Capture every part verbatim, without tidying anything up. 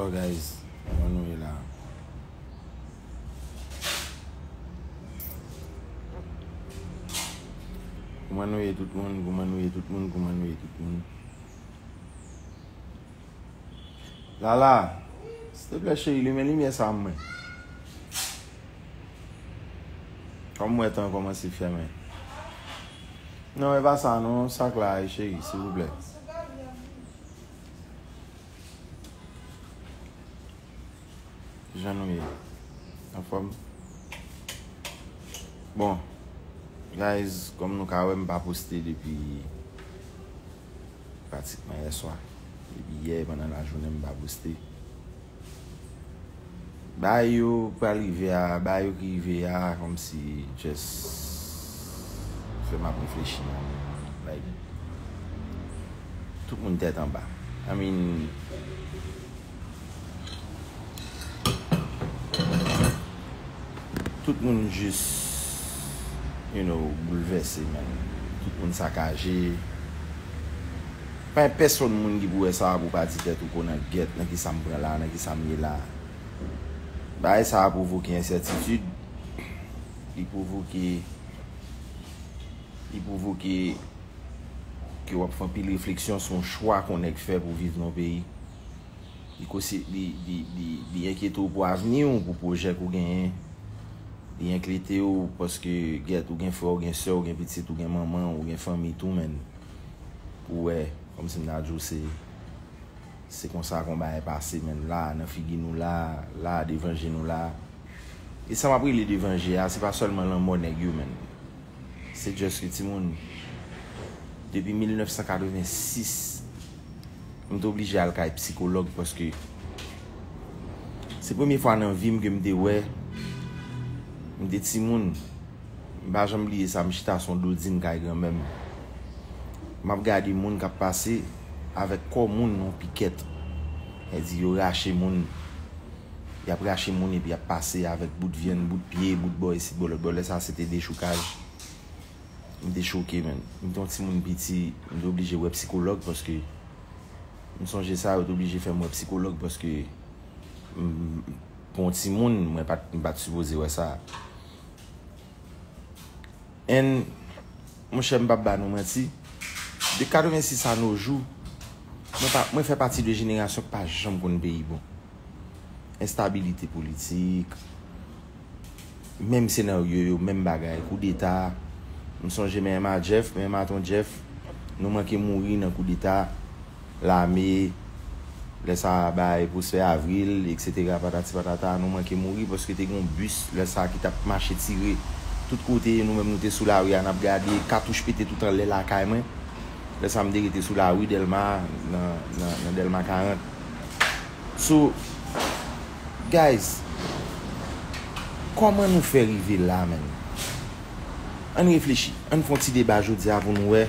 So guys, kòman nou ye la? Kòman nou ye tout moun? Kòman nou ye tout moun? Kòman nou ye tout moun? Lala, silteplè cheri, limen limyè sa mwen. Kòm m wè tan kòmanse fèmen. Non, e pa sa non, sa k la, cheri, silvouplè. Kijan nou ye? Anfòm? Bon, guys, kòm nou ka wè, m pa poste depi pratikman yè swa. Depi yè, pandan lajounen, m pa poste. Bagay yo pral rive a, bagay yo ki rive a, kòmsi just fè m ap reflechi nan, like, tout moun tèt anba. I mean, tout moun jis, you know, boulvèse, man. Tout moun sakaje. Pa gen pèsonn moun ki pou wè sa pou pa di tèt ou ko nan gèt, nan ki sa m pran la, nan ki sa m ye la. Bagay sa a pwovoke ensètitid, li pwovoke, li pwovoke ke w ap fè anpil refleksyon sou yon chwa ke yon nèg fè pou viv nan yon peyi. Li kosi, li, li, li, li enkyete w pou avni w, pou pwojè ke w genyen. Li enkyete w paske gèt ou gen frè, ou gen sè, ou gen pitit, ou gen manman, ou gen fanmi tou, menn. Pou wè, kòmsi m ta di w se, se konsa ke yon bagay pase, menn, la, nan figi nou la, la, devan je nou la. E sa m ap rele devan je a, se pa sèlman lanmò nèg yo, menn. Se just ke timoun, depi mil nèf san katrevensis, m te oblije al kay psikològ paske se premye fwa nan vi m ke m te wè, m te timoun, m pa janm bliye sa, m chita sou yon dodin kay granmè m. M ap gade moun k ap pase avèk kò moun nan yon pikèt. Sa di yo rache moun. Y ap rache moun epi y ap pase avèk bout vyann, bout pye, bout bò isit, bò lòt bò. Lè sa a, se te dechoukaj. M te choke, menn. M te yon timoun piti, m te oblije wè psikològ paske m sonje sa, yo te oblije fè m wè psikològ paske m, pou yon timoun, mwen pa t, m pa t sipoze wè sa. And, monchè, m p ap ba nou manti, de katrevensis a no jou, mwen pa, mwen fè pati de jenerasyon ki pa janm konn peyi bon. Enstabilite politik, menm senaryo yo, menm bagay, koudeta. M sonje menm a Jeff, menm a ton Jeff, nou manke mouri nan koudeta, lame, lè sa a bay Prosper Avril, etsetera, patati patata, nou manke mouri paske te gen yon bis, lè sa a ki t ap mache tire tout kote, nou menm nou te sou lari a, n ap gade, katouch pete tout anlè lakay mwen. Lè sa a m te rete sou lari Dèlma, nan, nan, nan Dèlma karant. So, guys, kòman nou fè rive la, menn? Ann reflechi, ann fè yon ti deba jodi a pou nou wè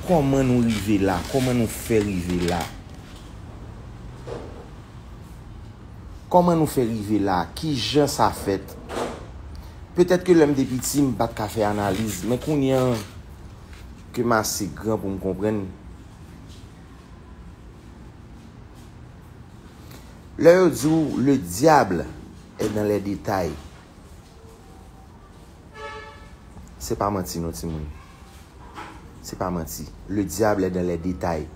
kòman nou rive la, kòman nou fè rive la. Kòman nou fè rive la? Kijan sa fèt? Petèt ke lè m te piti, m pa t ka fè analiz, men kounye a ke m ase gran pou m konprann, lè yo di w, le diable est dans les détails. Se pa manti non, timoun. Se pa manti. Le diable est dans les détails.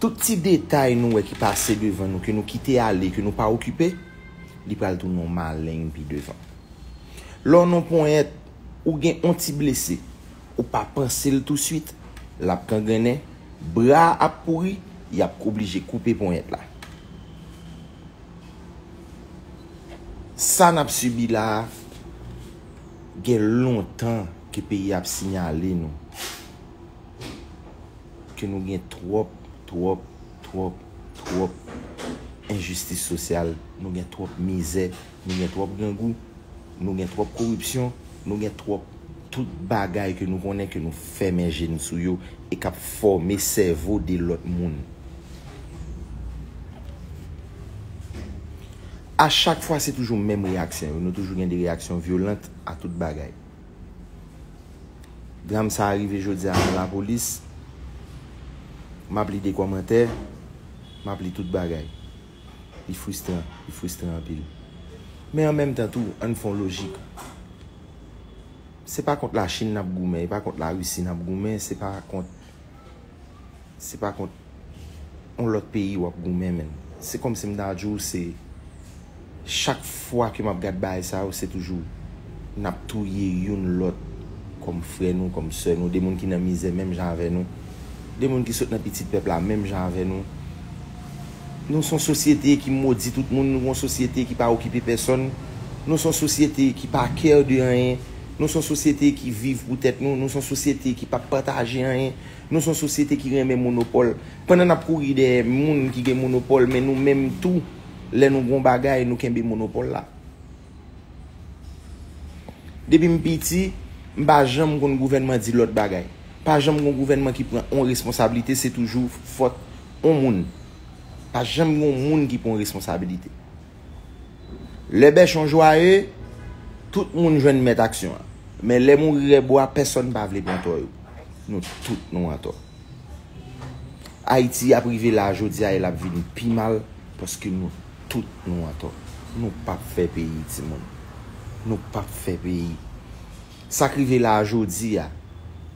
Tout ti detay nou wè ki pase devan nou, ke nou kite ale, ke nou pa okipe, li pral tounen yon maleng pi devan. Lè w nan ponyèt, ou gen yon ti blese, ou pa panse l touswit, l ap kangrennen, bra a ap pouri, y ap oblije koupe ponyèt la. Sa n ap sibi la a, gen lontan ke peyi a ap siyale nou ke nou gen twòp, twòp, twòp, twòp enjistis sosyal, nou gen twòp mizè, nou gen twòp grangou, nou gen twòp koripsyon, nou gen twòp tout bagay ke nou konnen ke nou fèmen je n sou yo e k ap fòme sèvo de lòt moun. A chak fwa, se toujou menm reyaksyon yo. Nou toujou gen de reyaksyon vyolant a tout bagay. Dram sa a rive jodi a nan lapolis. M ap li de kòmantè, m ap li tout bagay. Li fristran, li fristran anpil. Men an menm tan tou, ann fè yon lojik. Se pa kont Lachin n ap goumen, e pa kont Larisi n ap goumen, se pa kont, se pa kont yon lòt peyi w ap goumen, menn. Se kòmsi m ta di w, se chak fwa ke m ap gad bagay sa yo, se toujou n ap touye youn lòt kòm frè nou, kòm sè nou, de moun ki nan mizè menm jan avè nou, de moun ki sot nan pitit pèp la menm jan avè nou. Nou se yon sosyete ki modi tout moun, nou yon sosyete ki pa okipe pèsonn, nou se yon sosyete ki pa care de anyen, nou se yon sosyete ki viv pou tèt nou, nou se yon sosyete ki pa pataje anyen, nou se yon sosyete ki renmen monopòl. Pandan n ap kouri dèyè moun ki gen monopòl, men nou menm tou, lè nou gon bagay, nou kenbe monopòl la. Depi m piti, m pa janm konn gouvènman di lòt bagay. Pa janm gon gouvènman ki pran on responsablite, se toujou fòt on moun. Pa janm gon moun ki pran responsablite. Lè bèchon jwaye, tout moun jwenn mèt aksyon an. Men lè mouri rè bwa, pèsonn pa vle pran tò yo. Nou tout nou an tò. Ayiti ap rive la jodi a e l ap vin pi mal paske nou tout nou an tò. Nou p ap fè peyi, timoun. Nou p ap fè peyi. Sa k rive la a jodi a,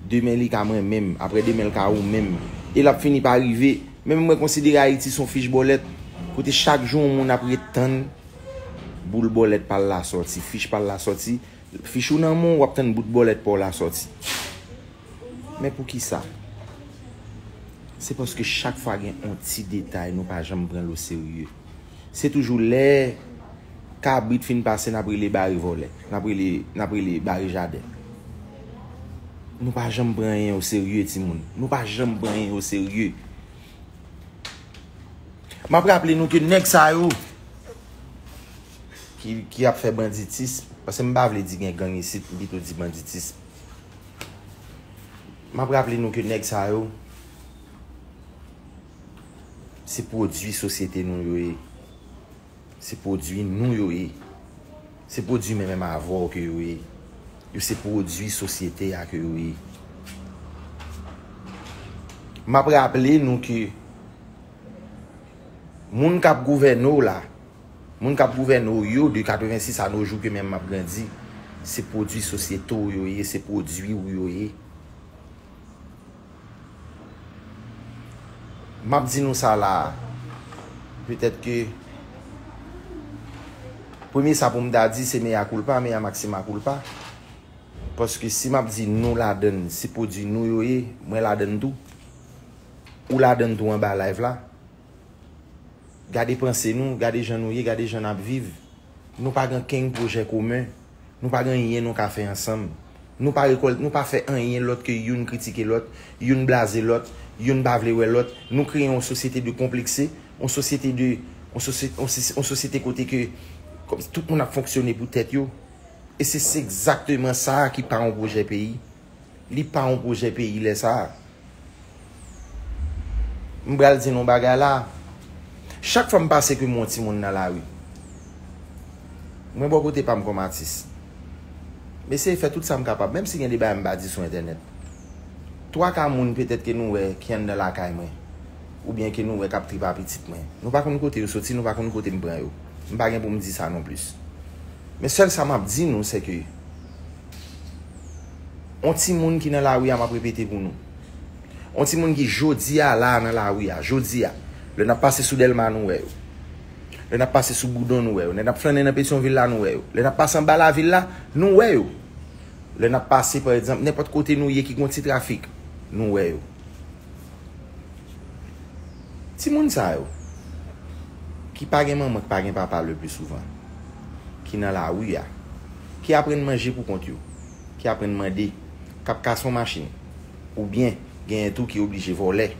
demen li ka mwen menm, aprè demen l ka ou menm. E l ap fini pa rive. Menm mwen konsidere Ayiti se yon fich bòlèt, kote chak jou yon moun ap ret tann boul bòlèt pa l la sòti, fich pa l la sòti, fich ou nan men w, w ap tann bout bòlèt pa w la sòti. Men poukisa? Se paske chak fwa gen yon ti detay, nou pa janm pran l oserye. Se toujou lè kabrit fin pase, n ap rele bare vòlè, n ap rele, n ap rele bare jaden. Nou pa janm pran anyen oserye, timoun. Nou pa janm pran anyen oserye. M ap raple nou ke nèg sa yo ki, ki ap fè banditis, paske m pa vle di gen gang isit, m pito di banditis. M ap raple nou ke nèg sa yo, se pwodui sosyete nou yo ye. Se pwodui nou yo ye. Se pwodui mwen menm avè w ke yo ye. Yo se pwodui sosyete a ke yo ye. M ap raple nou ke moun k ap gouvène w la, moun k ap gouvène w yo de katrevensis a no jou ke menm m ap grandi, se pwodui sosyete w yo ye, se pwodui w yo ye. M ap di nou sa la a. Petèt ke premye sa pou m ta di, se mea culpa, mea maxima culpa. Paske si m ap di nou ladann, se pwodui nou yo ye, mwen ladann tou. Ou ladann tou anba live la. Gade panse nou, gade jan nou ye, gade jan n ap viv. Nou pa gen okenn pwojè komen. Nou pa gen anyen nou ka fè ansanm. Nou pa rekòl-, nou pa fè anyen lòt ke youn kritike lòt, youn blaze lòt, youn pa vle wè lòt. Nou kreye yon sosyete de konplekse, yon sosyete de, yon sosye-, yon sosye-, yon sosyete kote ke kòm tout moun ap fonksyone pou tèt yo. E se, se egzakteman sa a ki pa yon pwojè peyi. Li pa yon pwojè peyi lè sa a. M pral di nou yon bagay la. Chak fwa m pase ke m wè yon timoun nan lari, mwen bò kote pa m kòm atis, m eseye fè tout sa m kapab, menm si gen de bagay m pa di sou entènèt. Twa ka moun petèt ke nou wè ki anndan lakay mwen, oubyen ke nou wè k ap trip a pitit mwen. Nou pa konn kote yo soti, nou pa konn kote m pran yo. M pa gen pou m di sa non plis. Men sèl sa m ap di nou, se ke yon timoun ki nan lari a, m ap repete pou nou. Yon timoun ki jodi a la nan lari a, jodi a. Lè n ap pase sou Dèlma, nou wè yo. Lè n ap pase sou Boudon, nou wè yo. Lè n ap flannen nan Petyonvil la, nou wè yo. Lè n ap pase anba lavil la, nou wè yo. Lè n ap pase, pa egzanp, nenpòt kote nou ye ki gon ti trafik, nou wè yo. Timoun sa yo, ki pa gen manman, ki pa gen papa le pli souvan, ki nan lari a, ki aprann manje pou kont yo, ki aprann mande, k ap kase yon machin, oubyen genyen tou ki oblije vòlè.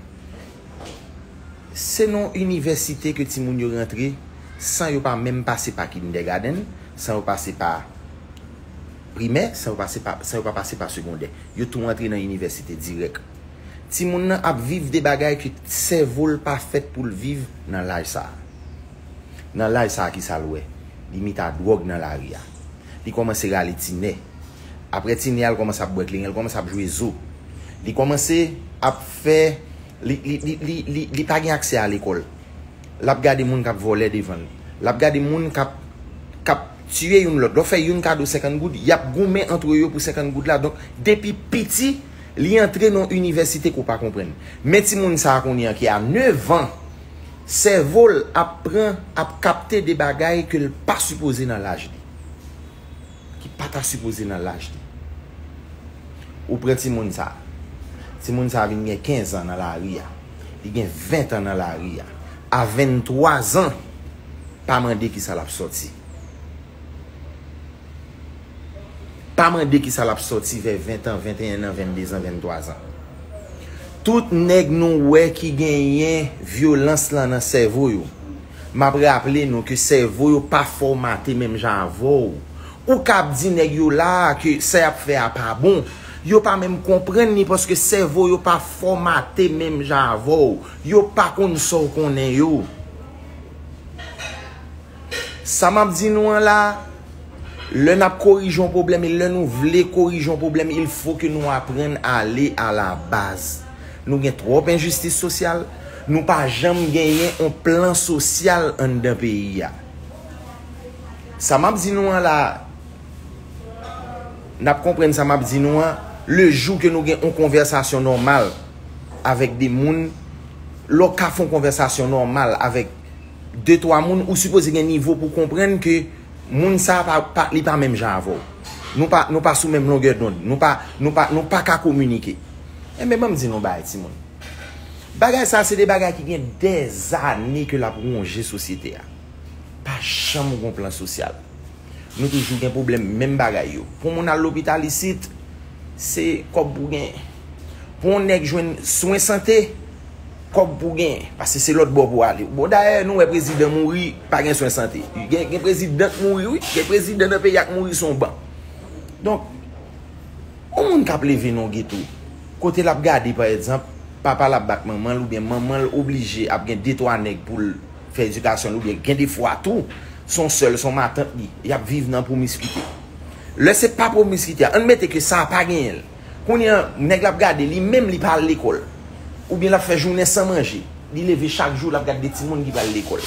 Se nan inivèsite ke timoun yo rantre san yo pa menm pase pa kindègadenn, san yo pase pa primè, san yo pase pa, san yo pa pase pa segondè. Yo tou antre nan inivèsite dirèk. Timoun nan ap viv de bagay ke sèvo l pa fèt pou l viv nan laj sa a. Nan laj sa a, ki sa l wè? Li met a dwòg nan lari a. Li kòmanse rale tinè. Apre tinè a, l kòmanse ap bwè kleren, l kòmanse ap jwe zo. Li kòmanse ap fè, li, li, li, li, li, li pa gen aksè a lekòl. L ap gade moun k ap vòlè devan l. L ap gade moun k ap, k ap tiye youn lòt. Lè w fè youn kado senkant goud, y ap goumen antre yo pou senkant goud la. Donk, depi piti, li antre nan yon inivèsite ke w pa konprann. Men timoun sa a kounye a ki a nèf an, sèvo l ap pran, ap kapte de bagay ke l pa sipoze nan laj li. Ki pa ta sipoze nan laj li. Ou pran timoun sa. Timoun sa vin gen kenz an nan lari a. Li gen ven an nan lari a. A venntwa zan, pa mande kisa l ap sòti. Pa mande kisa l ap sòti vè ven an, venteyen an, venndezan, venntwazan. Tout nèg nou wè ki genyen vyolans lan nan sèvo yo. M ap raple nou ke sèvo yo pa fòmate menm jan avè w. Ou ka ap di nèg yo la a ke sa y ap fè a pa bon. Yo pa menm konprann li paske sèvo yo pa fòmate menm jan avè w. Yo pa konn sa w konnen yo. Sa m ap di nou an la, lè n ap korije yon pwoblèm e lè nou vle korije yon pwoblèm, il faut que nou aprann ale a la baz. Nou gen twòp enjistis sosyal, nou pa janm genyen yon plan sosyal anndan peyi a. Sa m ap di nou an la, n ap konprann sa m ap di nou an, le jou ke nou gen yon konvèsasyon nòmal avèk de moun, lè w ka fè yon konvèsasyon nòmal avèk de, twa moun, ou sipoze gen nivo pou konprann ke moun sa pa, pa, li pa menm jan avè w. Nou pa, nou pa sou menm longè dond. Nou pa, nou pa, nou pa ka kominike. Enben, ban m di nou bagay, timoun. Bagay sa, se de bagay ki gen dèzane ke l ap wonje sosyete a. Pa janm gon plan sosyal. Nou toujou gen pwoblèm menm bagay yo. Pou moun al lopital isit, se kòb pou gen. Pou yon nèg jwenn swen sante, kòb pou gen. Paske se lòt bò pou ale. Bon, dayè, nou wè prezidan mouri, pa gen swen sante. Gen, gen prezidan k mouri, wi. Gen prezidan nan peyi a k mouri sou yon ban. Donk, yon moun k ap leve nan yon geto, kote l ap gade, pa egzanp, papa l ap bat manman l, oubyen manman l oblije ap gen de, twa nèg pou l fè edikasyon l, oubyen gen de fwa tou, se yon sè l, se yon matant li, y ap viv nan pwomiskite. Lè se pa pwomiskite a, ann mete ke sa a pa genyen l. Kounye a, nèg la ap gade, li menm li pa al lekòl. Oubyen l ap fè jounen san manje. Li leve chak jou, l ap gade de timoun ki pral lekòl.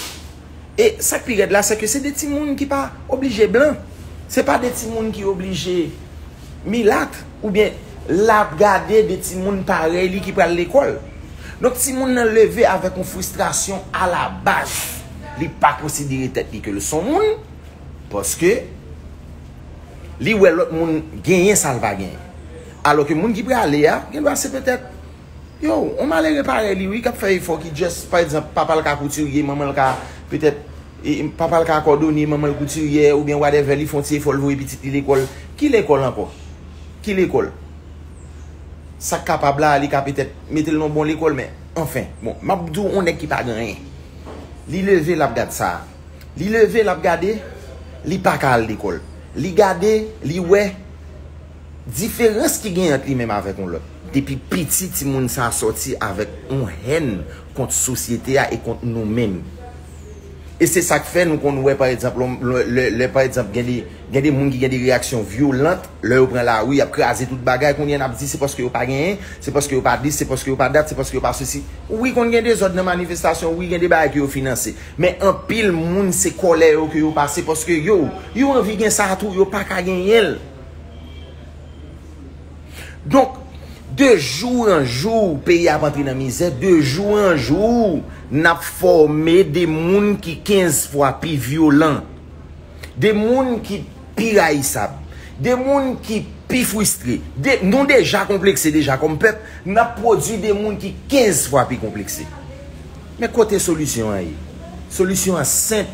E sa k pi rèd la, se ke se de timoun ki pa oblije blan. Se pa de timoun ki oblije milat, oubyen l ap gade de timoun parèy li ki pral lekòl. Donk, timoun nan leve avèk yon fristrasyon alabaz. Li pa konsidere tèt li ke l s on moun, paske li wè lòt moun genyen sa l pa genyen. Alò ke moun ki prale a, gen dwa se petèt, yo, yon malere parèy li, wi, k ap fè efò, ki just, pa egzanp, papa l ka koutirye, manman l ka, petèt, e, papa l ka kòdonye, manman l koutirye, oubyen whatever, li fè yon ti efò, l voye pitit li lekòl. Ki lekòl ankò? Ki lekòl? Sa k kapab la, li ka petèt mete l nan yon bon lekòl, men, anfen, bon, m ap di w, yon nèg ki pa gen anyen. Li leve, l ap gad sa. Li leve, l ap gade, li pa ka al lekòl. Li gade, li wè diferans ki gen ant li menm avèk yon lòt. Depi piti, timoun sa a sòti avèk yon hèn kont sosyete a e kont nou menm. E se sa k fè nou konn wè, pa egzanp, lè, lè, lè, pa egzanp, gen de, gen de moun ki gen de reyaksyon vyolant, lè yo pran lari, y ap kraze tout bagay, kounye a n ap di se paske yo pa genyen, se paske yo pa dis, se paske yo pa dat, se paske yo pa sesi. Wi, konn gen dezòd nan manifestasyon, wi, gen de bagay ke yo finanse. Men anpil moun, se kòlè yo ke yo pase, paske yo, yo anvi gen sa tou, yo pa ka genyen l. Donk, de jou an jou, peyi a ap antre nan mizè, de jou an jou, n ap fòme de moun ki kenz fwa pi vyolan, de moun ki pi rayisab, de moun ki pi fristre, de, nou deja konplekse deja kòm pèp, n ap pwodui de moun ki kenz fwa pi konplekse. Men kote solisyon an ye? Solisyon an senp.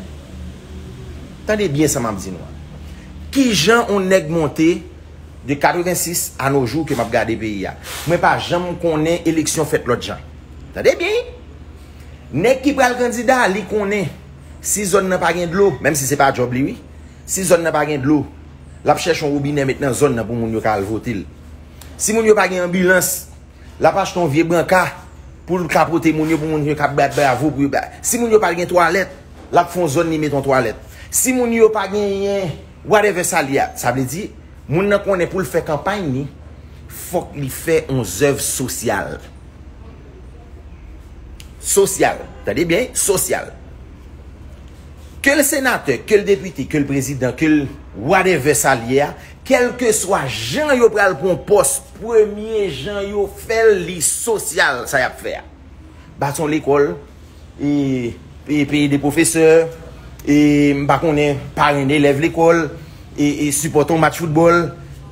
Tande byen sa m ap di nou an. Kijan yon nèg monte de katrevensis a no jou ke m ap gade peyi a? Mwen pa janm konnen eleksyon fèt lòt jan. Tande byen, wi. Nèg ki pral kandida, li konnen si zòn nan pa gen dlo, menm si se pa djòb li, wi. Si zòn nan pa gen dlo, l ap chèche yon wobinè met nan zòn nan pou moun yo ka al vote l. Si moun yo pa gen anbilans, l ap achte yon vye branka pou l ka pote moun yo, pou moun yo ka bat bravo pou yo ba. Si moun yo pa gen twalèt, l ap fè yon zòn li met yon twalèt. Si moun yo pa genyen whatever sa li a, sa vle di, moun nan konnen pou l fè kanpay li, fòk li fè yon zèv sosyal. Sosyal. Tande byen, sosyal. Ke l senatè, ke l depite, ke l prezidan, ke l whatever sa l ye a, kèlkeswa jan yo pral pran pòs, premye jan yo fè l, li sosyal sa y ap fè a. Bati yon lekòl, e, e peye de pwofesè, e m pa konnen, parenn elèv lekòl, e, e sipòte yon match foutbòl,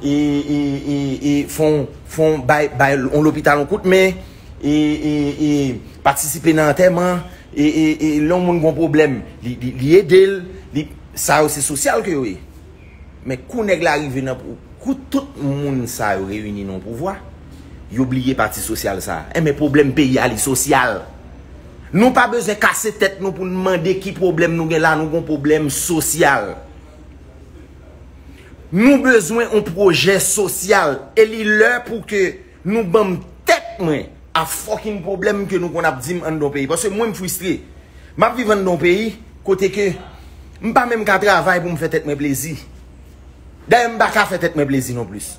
e, e, e, e fè yon, fè yon bay, bay yon lopital yon kout men, e, e, e patisipe nan antèman, e, e, e lè yon moun gen yon pwoblèm, li, li, li ede l, li, sa yo se sosyal ke yo ye. Men kou nèg la rive nan pou, kou tout moun sa yo reyini nan yon pouvwa, yo bliye pati sosyal sa a. Enben, pwoblèm peyi a, li sosyal. Nou pa bezwen kase tèt nou pou n mande ki pwoblèm nou gen la, nou gen yon pwoblèm sosyal. Nou bezwen yon pwojè sosyal, e li lè pou ke nou ban m tèt mwen a fucking pwoblèm ke nou konn ap di m anndan yon peyi. Paske mwen, m fristre. M ap viv anndan yon peyi kote ke m pa menm ka travay pou m fè tèt mwen plezi. Dayè, m pa ka fè tèt mwen plezi non plis.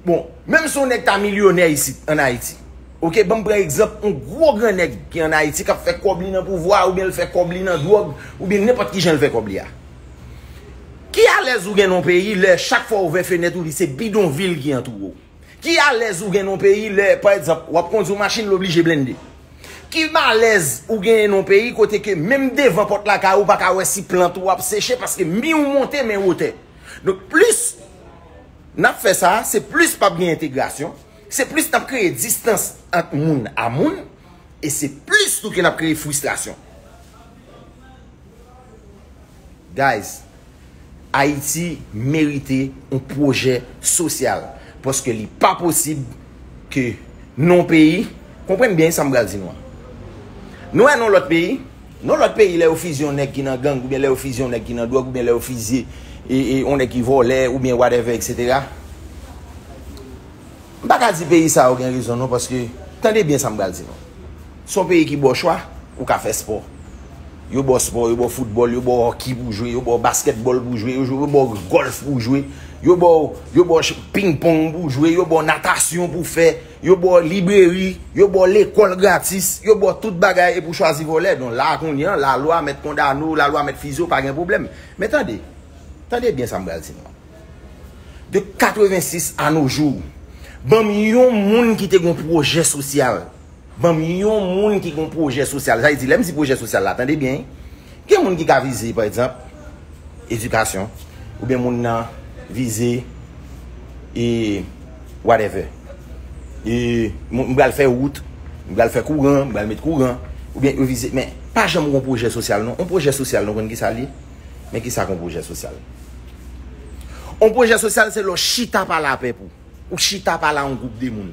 Bon, menm si yon nèg ta milyonè isit, ann Ayiti, oke, ban m pran egzanp yon gwo gran nèg ki ann Ayiti k ap fè kòb li nan pouvwa, oubyen l fè kòb li nan dwòg, oubyen nenpòt ki jan l fè kòb li a. Ki alèz ou gen nan yon peyi lè chak fwa w ouvè fenèt ou li se bidonvil ki antoure w? Ki alèz ou gen nan yon peyi lè, pa egzanp, w ap kondui yon machin, l oblije blende? Ki malèz ou genyen nan yon peyi kote ke menm devan pòt lakay ou pa ka wè si plant ou ap seche paske mi ou monte men wotè? Donk, plis n ap fè sa, se plis p ap gen entegrasyon, se plis n ap kreye distans ant moun a moun, e se plis tou ke n ap kreye fristrasyon. Guys, Ayiti merite yon pwojè sosyal. Paske li pa posib ke nan yon peyi, konprann byen sa m pral di nou an. Nou wè nan lòt peyi, nan lòt peyi, lè yo fizye yon nèg ki nan gang, oubyen lè yo fizye yon nèg ki nan dwòg, oubyen lè yo fizye e, e, yon nèg ki vòlè, oubyen whatever, etsetera. M pa ka di peyi sa yo gen rezon non, paske, tande byen sa m pral di nou. Se yon peyi ki ba w chwa, ou ka fè spò. Yo ba w spò, yo ba w foutbòl, yo ba w hockey pou w jwe, yo ba w baskètbòl pou w jwe, yo, yo ba w gòlf pou w jwe, yo ba w, yo ba w ch-, ping pong pou w jwe, yo ba w natasyon pou w fè, yo ba w libreri, yo ba w lekòl gratis, yo ba w tout bagay epi w chwazi vòlè. Donk la kounye an, lalwa mèt kondane w, lalwa mèt fizye w, pa gen pwoblèm. Men tande, tande byen sa m pral di nou an. De katrevensis à nos jours, ban m yon moun ki te gen yon pwojè sosyal. Ban m yon moun ki gen yon pwojè sosyal. Sa vle di, lè m di pwojè sosyal la, tande byen, wi. Gen moun ki ka vize, pa egzanp, edikasyon, oubyen moun nan vize, e, whatever. E, m, m pral fè wout, m pral fè kouran, m pral met kouran, oubyen yo vize, men pa janm gen yon pwojè sosyal, non. Yon pwojè sosyal, nou konn ki sa l ye? Men ki sa k yon pwojè sosyal? Yon pwojè sosyal se lè w chita pale a pèp ou. Ou chita pale a yon gwoup de moun.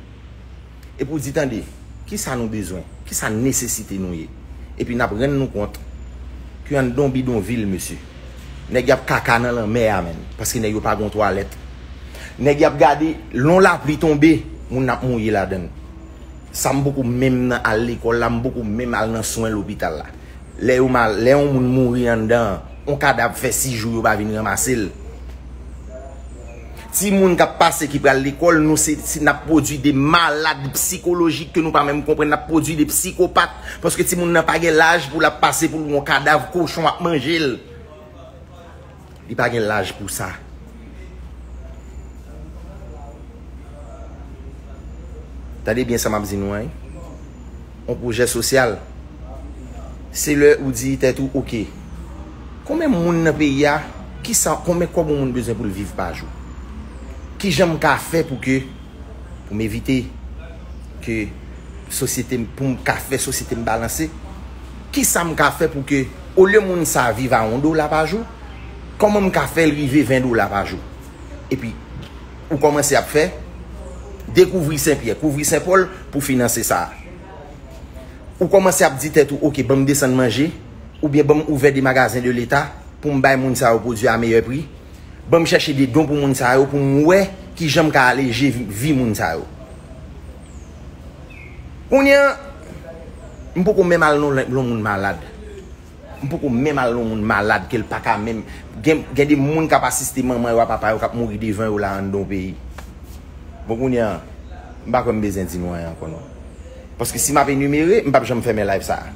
Epi w di, tande, kisa nou bezwen? Kisa nesesite nou ye? Epi n ap rann nou kont ke anndan yon bidonvil, mesye, nèg y ap kaka nan lanmè a, menm. Paske nèg yo pa gen yon twalèt. Nèg y ap gade, lè yon lapli tonbe, moun ap mouye ladan l. Sa m poko menm nan al lekòl la, m poko menm al nan swen lopital la. Lè yo mal, lè yon moun mouri anndan an, yon kadav fè sis jou yo pa vin ranmase l. Timoun k ap pase ki pral lekòl, nou se, se n ap pwodui de malad sikolojik ke nou pa menm konprann, n ap pwodui de psikopat, paske timoun nan pa gen laj pou l ap pase pou l wè yon kadav kochon ap manje l. Li pa gen laj pou sa. Tande byen sa m ap di nou an, wi. Yon pwojè sosyal, se lè ou di tèt ou, oke, konbyen moun nan peyi a, kisa, konbyen kòb yon moun bezwen pou l viv pa jou? Kijan m ka fè pou ke, pou m evite ke sosyete m, pou m ka fè sosyete m balanse, kisa m ka fè pou ke, olye moun sa viv a yon dola pa jou, kòman m ka fè l rive ven dola pa jou? Epi, ou kòmanse ap fè, dekouvri Senpyè, kouvri Senpòl pou finanse sa a. Ou kòmanse ap di tèt ou, oke, ban m desann manje, oubyen ban m ouvè de magazen de leta pou m bay moun sa yo pwodui a meyè pri. Ban m chèche de don pou moun sa yo, pou m wè kijan m ka aleje vi, vi moun sa yo. Kounye a, m poko menm al nan yon moun malad. M poko menm al nan yon moun malad ke l pa ka menm. Gen, gen de moun k ap asiste manman yo a papa yo k ap mouri devan yo la anndan yon peyi. Bon, kounye a, m pa kwè m bezwen di nou anyen ankò non. Paske si m ap enimere, m p ap janm fèmen live sa a.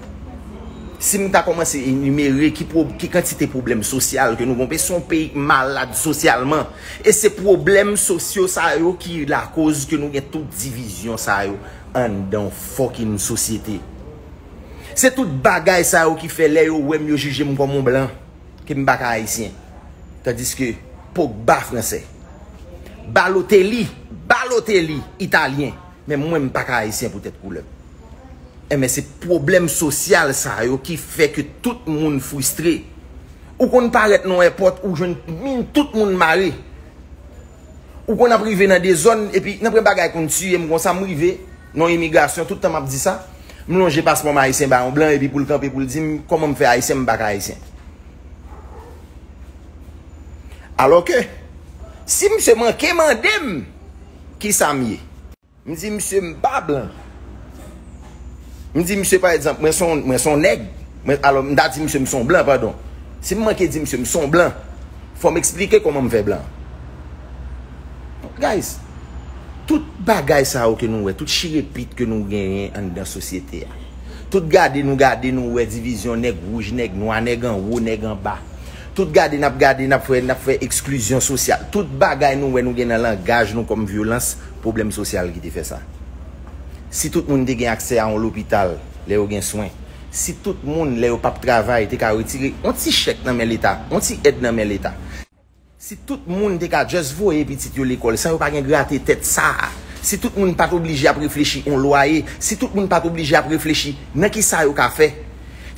Si m ta kòmanse enimere ki, pwo- ki kantite pwoblèm sosyal ke nou gen, se yon peyi k malad sosyalman. E se pwoblèm sosyo sa yo ki lakoz ke nou gen tout divizyon sa yo anndan yon fucking sosyete. Se tout bagay sa yo ki fè lè yo wè m, yo jije m kòm yon blan, ke m pa ka ayisyen. Tandiske Pogba fransè, Balotelli, Balotelli italyen, men mwen m pa ka ayisyen poutèt koulè m. Enben, se pwoblèm sosyal sa yo ki fè ke tout moun fristre. Ou konn parèt nan yon èpòt, ou jwenn min tout moun mare. Ou konn ap rive nan de zòn, epi nan premye bagay konn tiye m konsa, m rive nan imigrasyon, tout tan m ap di sa, m lonje paspò m ayisyen ba yon blan, epi pou l kanpe, pou l di m, kòman m fè ayisyen, m pa ka ayisyen. Alò ke, si misye manke mande m, kisa m ye? M di misye m pa blan. M di misye, pa egzanp, mwen se yon, mwen se yon nèg. Mwen, alò, m ta di misye m se yon blan, padon. Si m manke di misye m se yon blan, fò m eksplike kòman m fè blan. Guys, tout bagay sa yo ke nou wè, tout chirepit ke nou genyen anndan sosyete a, tout gade nou gade nou wè divizyon nèg wouj, nèg nwa, nèg anwo, nèg anba. Tout gade n ap gade, n ap fè, n ap fè eksklizyon sosyal. Tout bagay nou wè nou gen nan langaj nou kòm vyolans, pwoblèm sosyal ki te fè sa. Si tout moun te gen aksè a yon lopital lè yo gen swen, si tout moun lè yo p ap travay te ka retire yon ti chèk nan men Leta, yon ti èd nan men Leta, si tout moun te ka just voye pitit yo lekòl san yo pa gen grate tèt sa a, si tout moun pa t oblije ap reflechi yon lwaye, si tout moun pa t oblije ap reflechi nan kisa yo ka fè,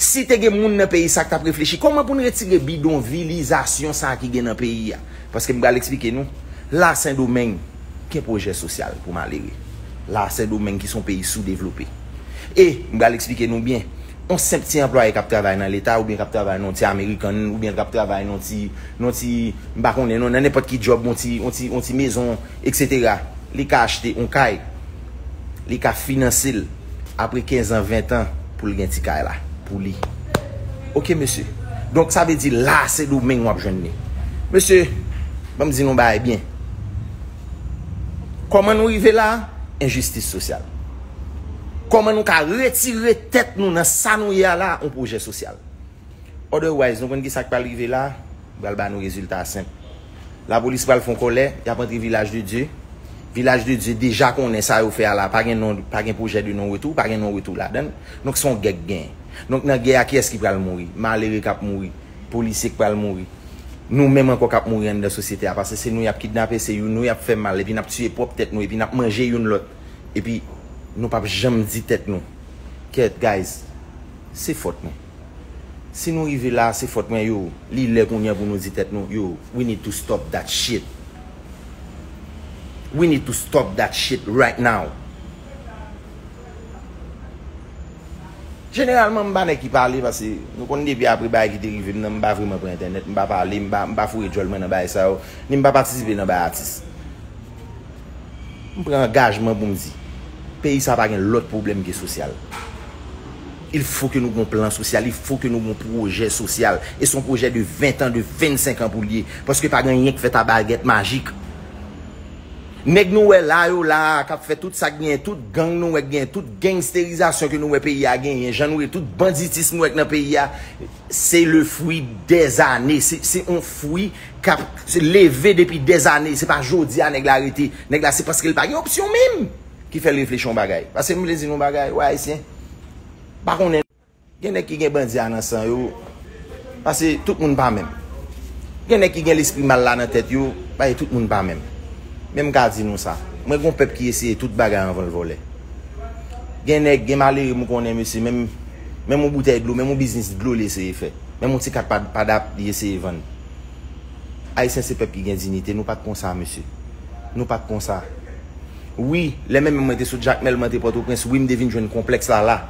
si te gen moun nan peyi sa k t ap reflechi kòman pou n retire bidonvilizasyon sa a ki gen nan peyi a. Paske m pral eksplike nou, la Sendomeng gen pwojè sosyal pou malere. La Sendomeng ki se yon peyi soudevlope. E m pral eksplike nou byen, yon senp ti anplwaye k ap travay nan Leta, oubyen k ap travay nan yon ti American, oubyen k ap travay nan yon ti, nan yon ti, m pa konnen non, nan nenpòt ki djòb, yon ti, yon ti, yon ti mezon, etsetera. Li ka achte yon kay, li ka finanse l apre kenz an, ven tan pou l gen ti kay la pou li. Oke, mesye. Donk, sa vle di la Sendomeng w ap jwenn li. Mesye, ban m di nou bagay byen. Kòman nou rive la? Enjistis sosyal. Kòman nou ka retire tèt nou nan sa nou ye a la? Yon pwojè sosyal. Otherwise, nou konn ki sa k pral rive la? M pral ba nou rezilta senp. Lapolis pral fè yon kòlè, y ap antre Vilaj de Dye. Vilaj de Dye deja konnen sa yo fè a la, pa gen non, pa gen pwojè de non retou, pa gen non retou ladan l. Donk, se yon gè k genyen. Donk, nan gè a, kiyès ki pral mouri? Malere k ap mouri, polisye k pral mouri. Nou menm ankò k ap mouri anndan sosyete a, paske se nou y ap kidnape, se nou y ap fè mal, epi n ap tiye pwòp tèt nou, epi n ap manje youn lòt. Epi, nou p ap janm di tèt nou, kèt, guys, se fòt mwen. Si nou rive la, se fòt mwen, yo. Li lè kounye a pou nou di tèt nou, yo, we need to stop that shit. We need to stop that shit right now. Jeneralman, m pa nèg ki pale, paske nou konn depi apre bagay ki te rive m nan, m pa vrèman pran entènèt, m pa pale, m pa, m pa foure djòl mwen nan bagay sa yo, ni m pa patisipe nan bagay atis. M pran angajman pou m di, peyi sa pa gen lòt pwoblèm ke sosyal. Il faut que nou gon plan sosyal, il faut que nou gon pwojè sosyal. E se yon pwojè de ven tan, de vennsenk an pou l ye. Paske pa gen anyen k fèt a bagèt majik. Nèg nou wè la yo la a, k ap fè tout sa k genyen, tout gang nou wè k genyen, tout gangsterizasyon ke nou wè peyi a genyen, jan nou wè tout banditis nou wè k nan peyi a, se le fwi dèzane, se, se yon fwi k ap se leve depi dèzane, se pa jodi a nèg la rete, nèg la se paske l pa gen opsyon menm ki fè l reflechi yon bagay. Paske m vle di nou yon bagay, wè ayisyen, pa konnen. Gen nèg ki gen bandi a nan san yo, paske tout moun pa menm. Gen nèg ki gen lespri mal la nan tèt yo, paske tout moun pa menm. Men m ka di nou sa, mwen gon pèp ki eseye tout bagay anvan l vòlè. Gen nèg, gen malere m konnen mesye, menm, menm yon boutèy dlo, menm yon biznis dlo li eseye fè. Menm yon ti kat pa, pa dap li eseye vann. Ayisyen se pèp ki gen diyite, nou pa t konsa mesye. Nou pa t konsa. Wi, lè menm mwen te sot Jakmèl, mwen te Pòtoprens, wi, m te vin jwenn konplèks la la.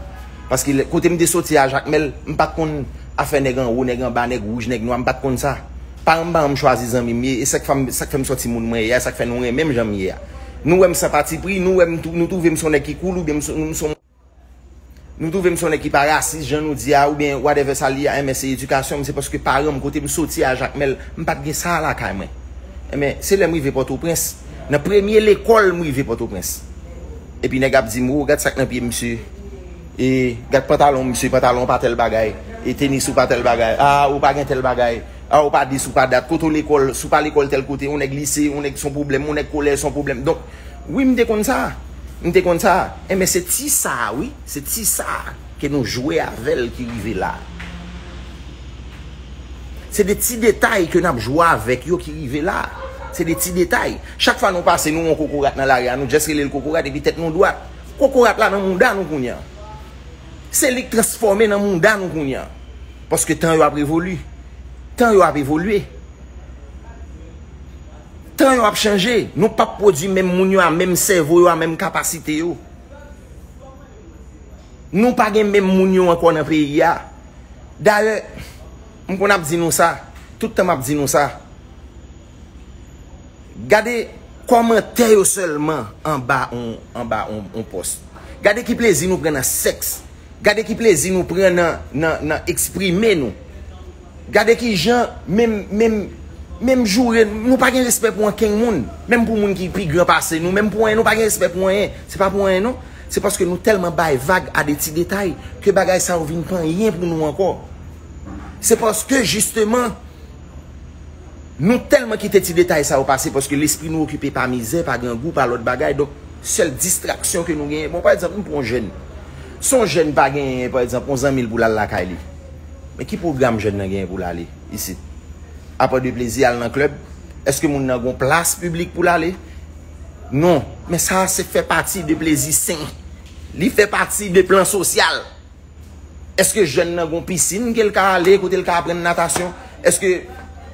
Paske lè, kote m te soti a Jakmèl, m pa t konn afè nèg anwo, nèg anba, nèg wouj, nèg nwa, m pa t konn sa. Paran m pa janm chwazi zanmi m ye, e sa k fè m, sa k fè m sòti moun mwen ye a, sa k fè nou renmen m jan m ye a. Nou wè m san patipri, nou wè m tou, nou twouve m se yon nèg ki cool oubyen m se, m se yon Nou twouve m se yon nèg ki pa rasis, jan nou di a, oubyen whatever sa l ye a, enben se edikasyon m, se paske paran m, kote m soti a Jakmèl, m pa t gen sa a lakay mwen. Enben, se lè m rive Pòtoprens, nan premye lekòl m rive Pòtoprens. Epi nèg ap di m, o, gad sa k nan pye misye. E gad pantalon misye, pantalon pa tèl bagay. E tenis ou pa tèl bagay. A, ou pa gen tèl bagay. A, ou pa dis, ou pa dat. Kote w lekòl, si w pa lekòl tèl kote, yon nèg lise, yon nèg son pwoblèm, yon nèg kolèj son pwoblèm. Donk, wi, m te konn sa. M te konn sa. Enben, se ti sa, wi. Se ti sa ke nou jwe avè l ki rive la. Se de ti detay ke n ap jwe avèk yo ki rive la. Se de ti detay. Chak fwa nou pase, nou wè yon kokorat nan lari a, nou just rele l kokorat epi tèt nou dwat. Kokorat la nan mouda nou kounye a. Se li k transfòme nan mouda nou kounye a. Paske tan yo ap revoli. Tan yo ap evolye. Tan yo ap chanje. Nou p ap pwodui menm moun yo a, menm sèvo yo a, menm kapasite yo. Nou pa gen menm moun yo ankò nan peyi a. Dayè, m konn ap di nou sa. Tout tan m ap di nou sa. Gade kòmantè yo sèlman anba on, anba on, on pòs. Gade ki plezi nou pran nan sèks. Gade ki plezi nou pran nan, nan, nan eksprime nou. Gade ki jan, menm, menm, menm joure, nou pa gen respè pou ankenn moun. Menm pou moun ki pi gran pase nou, menm pou anyen, nou pa gen respè pou anyen. Se pa pou anyen, non. Se paske nou tèlman bay vag a de ti detay ke bagay sa yo vin pa anyen pou nou ankò. Se paske, jisteman, nou tèlman kite ti detay sa yo pase paske lespri nou okipe pa mizè, pa grangou, pa lòt bagay. Donk, sèl distraksyon ke nou genyen. Bon, pa egzanp, nou pran yon jèn. Si yon jèn pa genyen, pa egzanp, yon zanmi l pou l al lakay li, men ki pwogram jèn nan genyen pou l ale isit? Apa de plezi al nan klèb, èske moun nan gon plas piblik pou l ale? Non. Men sa se fè pati de plezi sen. Li fè pati de plan sosyal. Èske jèn nan gon pisin ke l ka ale, kote l ka aprann natasyon? Èske,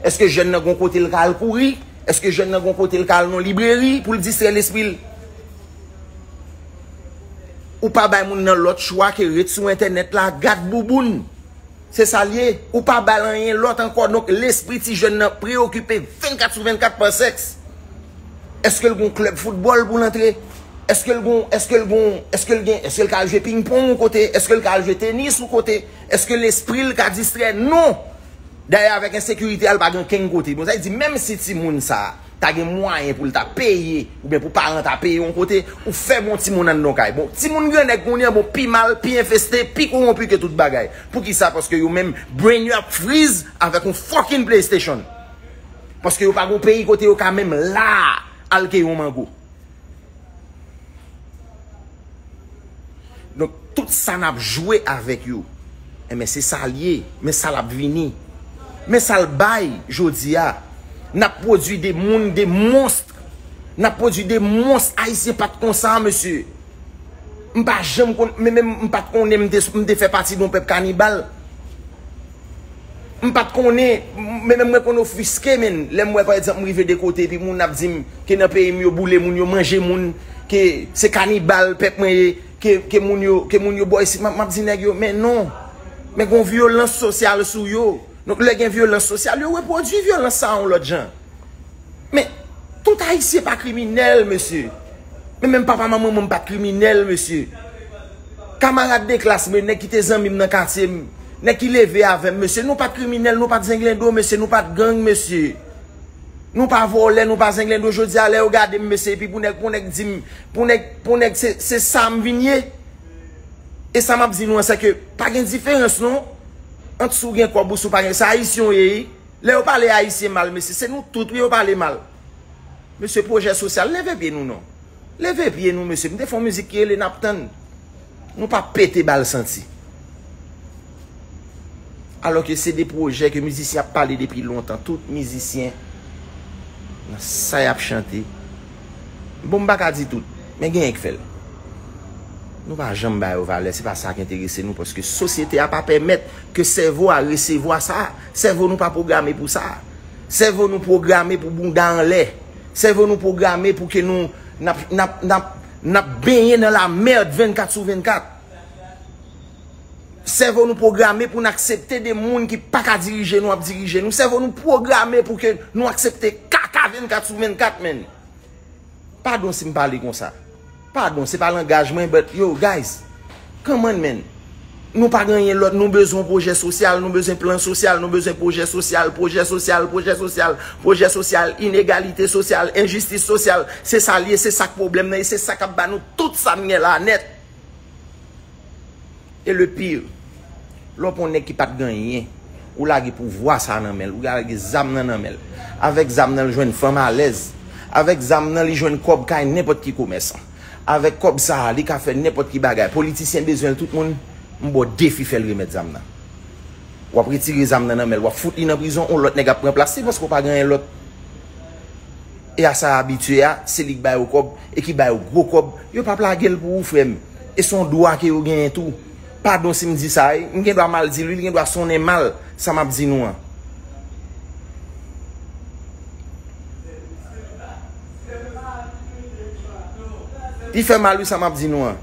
èske jèn nan gon kote l ka al kouri? Èske jèn nan gon kote l ka al nan libreri pou l distrè lespri l? Ou pa bay moun nan lòt chwa ke ret sou entènèt la, gad bouboun. Se sa l ye. Ou pa ba l anyen lòt ankò. Donk, lespri ti jèn nan preyokipe vennkat sou vennkat pa sèks. Èske l gon klèb foutbòl pou l antre? Èske l gon, èske l gon, èske l gen, èske l ka al jwe pingpong yon kote? Èske l ka al jwe tenis yon kote? Èske lespri l ka distrè? Non! Dayè, avèk ensekirite a, l pa gen kenn kote. Bon, sa vle di, menm si timoun sa a ta gen mwayen pou l ta peye, oubyen pou paran ta peye yon kote, ou fè bon timoun anndan yon kay. Bon, timoun grannèg kounye a, bon, pi mal, pi enfeste, pi kowonpi ke tout bagay. Poukisa? Paske yo menm, brain yo ap friz avèk yon fucking PlayStation. Paske yo pa gon peyi kote yo ka menm la al keyi yon mango. Donk, tout sa n ap jwe avèk yo, enben, se sa l ye. Men sa l ap vini. Men sa l bay jodi a. N ap pwodui de moun, de mons. N ap pwodui de mons. Ayisyen pa t konsa, mesye. M pa janm konn, men menm m pa t konnen m te, m te fè pati de yon pèp kanibal. M pa t konnen, men menm mwen konn ofiske, men lè m wè, pa egzanp, m rive de kote, epi moun ap di m ke nan peyi m yo boule moun, yo manje moun, ke se kanibal pèp mwen ye, ke, ke moun yo, ke moun yo bò isit, m ap, m ap di nèg yo, men non, men gon vyolans sosyal sou yo. Donk, lè gen vyolans sosyal, yo repwodui vyolans sa a yon lòt jan. Men, tout Ayisyen pa kriminèl, mesye. Men menm papa m ak manman m pa t kriminèl, mesye. Kamarad de klas mwen, nèg ki te zanmi m nan katye m, nèg ki leve avè m, mesye, nou pa t kriminèl, nou pa t zenglendo, mesye, nou pa t gang, mesye. Nou pa vòlè, nou pa zenglendo. Jodi a, lè yo gade m, mesye, epi pou nèg, pou nèg di m, pou nèg, pou nèg, se, se sa m vin ye. E sa m ap di nou an, se ke pa gen diferans, non, ant si w gen kòb ou si w pa gen. Se Ayisyen w ye, wi. Lè yo pale Ayisyen mal, mesye, se nou tout, wi, yo pale mal. Mesye, pwojè sosyal, leve pye nou non. Leve pye nou, mesye. M te fè yon mizik ki rele N ap tann. Nou pa pete bal santi. Alò ke se de pwojè ke mizisyen ap pale depi lontan. Tout mizisyen, nan sa y ap chante. Bon, m pa ka di tout, men genyen k fè l. Nou pa janm ba yo valè, se pa sa k enterese nou, paske sosyete a pa pèmèt ke sèvo a resevwa sa. Sèvo nou pa pwograme pou sa. Sèvo nou pwograme pou bounda anlè. Sèvo nou pwograme pou ke nou, n ap, n ap, n ap, n ap benyen nan lamèd vennkat sou vennkat. Sèvo nou pwograme pou n aksepte de moun ki pa ka dirije nou ap dirije nou. Sèvo nou pwograme pou ke nou aksepte kaka vennkat sou vennkat, menn. Padon si m pale konsa. Padon, se pa langaj mwen, but yo, guys, come on, man. Nou pa gen anyen lòt, nou bezwen pwojè sosyal, nou bezwen plan sosyal, nou bezwen pwojè sosyal, pwojè sosyal, pwojè sosyal, pwojè sosyal, inegalite sosyal, enjistis sosyal. Se sa l ye, se sa k pwoblèm nan, e se sa k ap ba nou tout sa n gen la nèt. E le pire, lè w pran yon nèg ki pa t gen anyen, ou lage pouvwa sa nan men l, ou lage zam nan nan men l. Avèk zam nan, li jwenn fanm alèz. Avèk zam nan, li jwenn kòb kay nenpòt ki komèsan. Avèk kòb sa a, li ka fè nenpòt ki bagay. Politisyen bezwen l, tout moun, m ba w defi fè l remèt zam nan. W ap retire zam nan nan men l, w ap fout li nan prizon, yon lòt nèg ap pran plas li paske w pa gen anyen lòt. E a sa abitye a, se li k ba yo kòb e ki ba yo gwo kòb. Yo p ap lage l pou ou, frè m. E se yon dwa ke yo genyen tou. Padon si m di sa, wi. M gen dwa mal di l, wi, li gen dwa sonnen mal, sa m ap di nou an. Li fè mal, wi, sa m ap di nou an.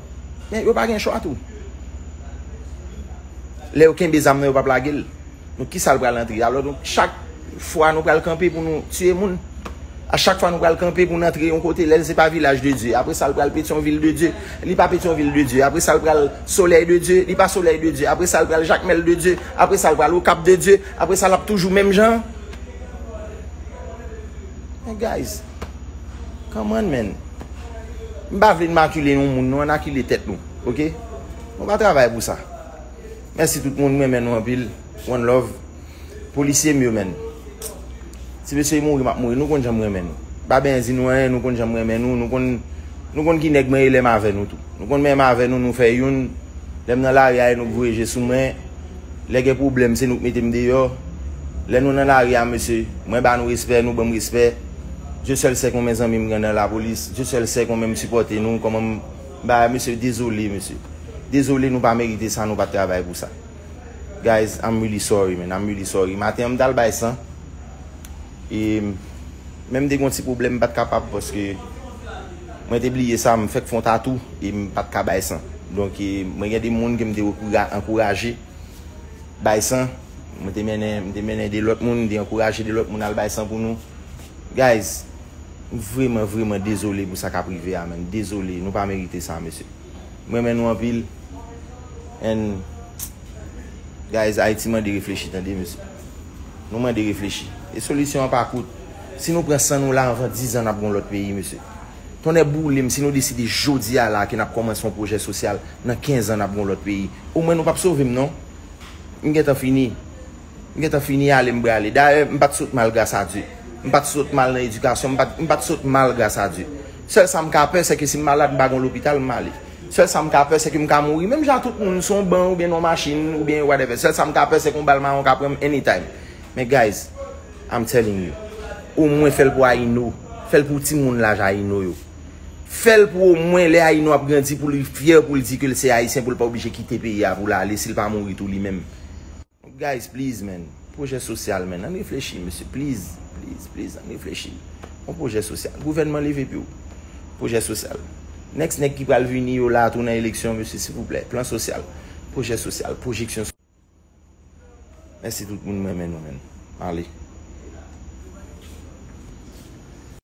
Men yo pa gen chwa tou. Lè yo kenbe zam nan, yo p ap lage l. Donk, kisa l pral antre? Alò, donk, chak fwa nou pral kanpe pou nou tiye moun, a chak fwa nou pral kanpe pou n antre yon kote, lè l se pa Vilaj de Dye, apre sa, l pral Petyonvil de Dye, li pa Petyonvil de Dye, apre sa, l pral Solèy de Dye, li pa Solèy de Dye, apre sa, l pral Jakmèl de Dye, apre sa, l pral Okap de Dye, apre sa, l ap toujou menm jan. Men, guys, come on, man. M pa vle n makile yon moun, nou, ann akile tèt nou, oke? Nou pa travay pou sa. Mèsi tout moun, m renmen nou anpil. One love. Polisye m yo, man. Ti mesye mouri, m ap mouri. Nou konn jan m renmen nou. Pa benyen di nou anyen, nou konn jan m renmen nou. Nou konn, nou konn ki nèg mwen ye lè m avè nou tou. Nou konn menm avè nou, nou fè youn. Lè m nan lari a, e nou k voye je sou mwen. Lè gen pwoblèm, se nou k mete m deyò. Lè nou nan lari a, mesye, mwen ba nou respè, nou ban m respè. Dieu seul sait konbyen zanmi m gen nan lapolis. Dieu seul sait konbyen m sipòte nou, kòman m ba, mesye, dezole, mesye. Dezole, nou pa merite sa, nou pa t travay pou sa. Guys, I'm really sorry, man. I'm really sorry. Maten an, m t al bay san. E menm te gen yon ti pwoblèm, m pa t kapab paske mwen te bliye sa, m fèk fè yon tatou e m pa t ka bay san. Donk, e, mwen gen de moun ke m te ankoura-, ankouraje bay san. Mwen te mennen, m te mennen de lòt moun, m te ankouraje de lòt moun al bay san pou nou. Guys, m vrèman, vrèman dezole pou sa k ap rive a, man. Dezole, nou pa merite sa, mesye. M renmen nou anpil. And, guys, Ayiti mande reflechi, tande, mesye. Nou mande reflechi. E solisyon an pa kout. Si nou pran san nou la, anvan diz an, n ap gen yon lòt peyi, mesye. Tonnè boule m, si nou deside jodi a la ke n ap kòmanse yon pwojè sosyal, nan kenz an, n ap gen yon lòt peyi. Omwen nou p ap sove m, non. M gentan fini. M gentan fini ale, m prale. Dayè, m pa t sot mal, gras a Dye. M pa t sot mal nan edikasyon, m pa t, m pa t sot mal, gras a Dye. Sèl sa m ka pè, se ke si m malad, m pa gen lopital, m ale. Sèl sa m ka pè, se ke m ka mouri. Menm jan tout moun sou yon ban oubyen nan yon machin oubyen whatever. Sèl sa m ka pè, se ke yon bal mawon ka pran m anytime. Men guys, I'm telling you. Omwen fè l pou Ayino. Fè l pou timoun laj Ayino yo. Fè l pou omwen lè Ayino ap grandi pou li fyè, pou l di ke l se Ayisyen, pou l pa oblije kite peyi a pou l ale, si l pa mouri tou li menm. Guys, please, man. Pwojè sosyal, man. Ann reflechi, mesye. Please, please, please, ann reflechi. Yon pwojè sosyal. Gouvènman, leve pye w. Pwojè sosyal. Next nèg ki pral vini yo la tou nan eleksyon, mesye, silvouplè. Plan sosyal. Pwojè sosyal. Pwojeksyon. Mèsi tout moun, m renmen nou, man. Ale.